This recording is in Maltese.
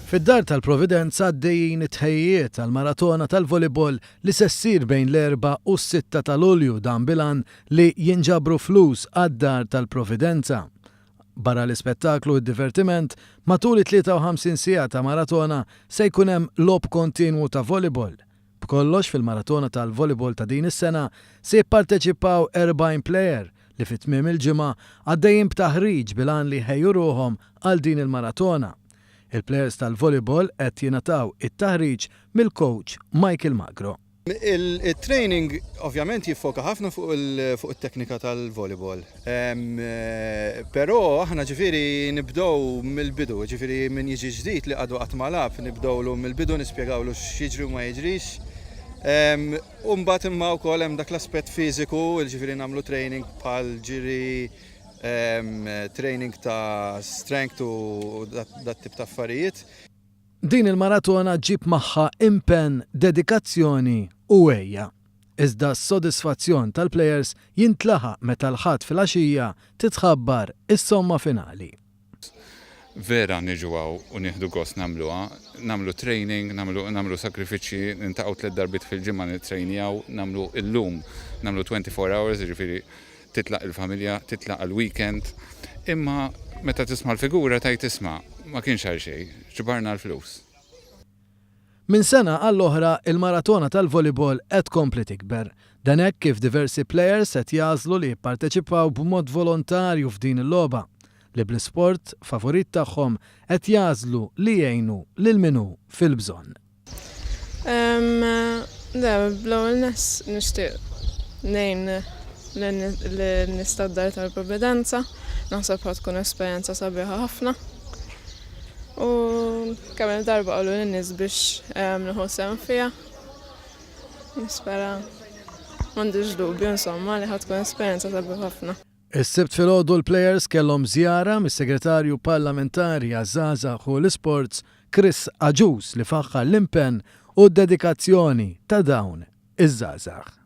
Fid-Dar tal-Providenza għaddejjin it-tħejjijiet għall-maratona tal-volleyball li se ssir bejn l-Erbgħa u s-Sitta ta' Lulju dan bil-għan li jinġabru flus għad-Dar tal-Providenza. Barra l-ispettaklu u d-divertiment, matul it-53 siegħa ta' maratona se jkun hemm logħob kontinwu ta' volleyball. B'kollox fil-maratona tal-volleyball ta' din is-sena se jipparteċipaw 40 plejer li fi tmiem il-ġimgħa għaddejjin b'taħriġ bil-għan li jħejju ruħhom għal din il-maratona. Il-plejers tal-volleyball qed jingħataw it-taħriġ mill-kowċ Michael Magro. Il-training ovvjament jiffoka ħafna fuq it-teknika tal-volleyball. Però aħna ġifieri nibdew mill-bidu, ġifieri min jiġi ġdid li għadu qatt ma lagħab, nibdewlu mill-bidu nispjegawlu x'jiġri u ma jiġrix. U mbagħad imma wkoll hemm dak l-aspett fiżiku, ġifieri nagħmlu training bħal ġiri, training ta' strength u dat tip ta' affarijiet. Din il-maratona ġġib magħha impenn, dedikazzjoni u għeja. Iżda s-sodisfazzjon tal-plejers jintlaħaq meta l-Ħadd filgħaxija titħabbar is-somma finali. Vera niġu hawn u nieħdu gost nagħmluha, nagħmlu training, nagħmlu nagħmlu sagrifiċċji, niltaqgħu tlett darbiet fil-ġimgħa nittrejnjaw, nagħmlu illum nagħmlu 24 hours, jiġifieri Titlaq il-familja, titlaq għall-weekend, imma meta tisma' l-figura tgħid isma' ma kienx għal xejn, ġbarna l-flus. Minn sena għall-oħra, il-maratona tal-volleyball qed tkompli tikber. Dan hekk kif diversi plejers qed jagħżlu li jipparteċipaw b'mod volontarju f'din il-logħba, li bl-isport favorit tagħhom qed jagħżlu li jgħinu lil min hu fil-bżonn. Le, bl-ewwel nett nixtieq ngħin lin-nies tad-Dar tal-Providenza. Naħseb ħa tkun esperjenza sabiħa ħafna. U kemm il-darba qalu lin-nies biex nieħu sehem fiha. Nispera m'għandix dubju insomma li ħa tkun esperjenza sabiħa ħafna. Is-Sibt filgħodu l-plejers kellhom żjara mis-Segretarju Parlamentari għaż-Żgħażagħ u l-Isports Chris Agius li faħħar l-impenn u d-dedikazzjoni ta' dawn iż-żgħażagħ.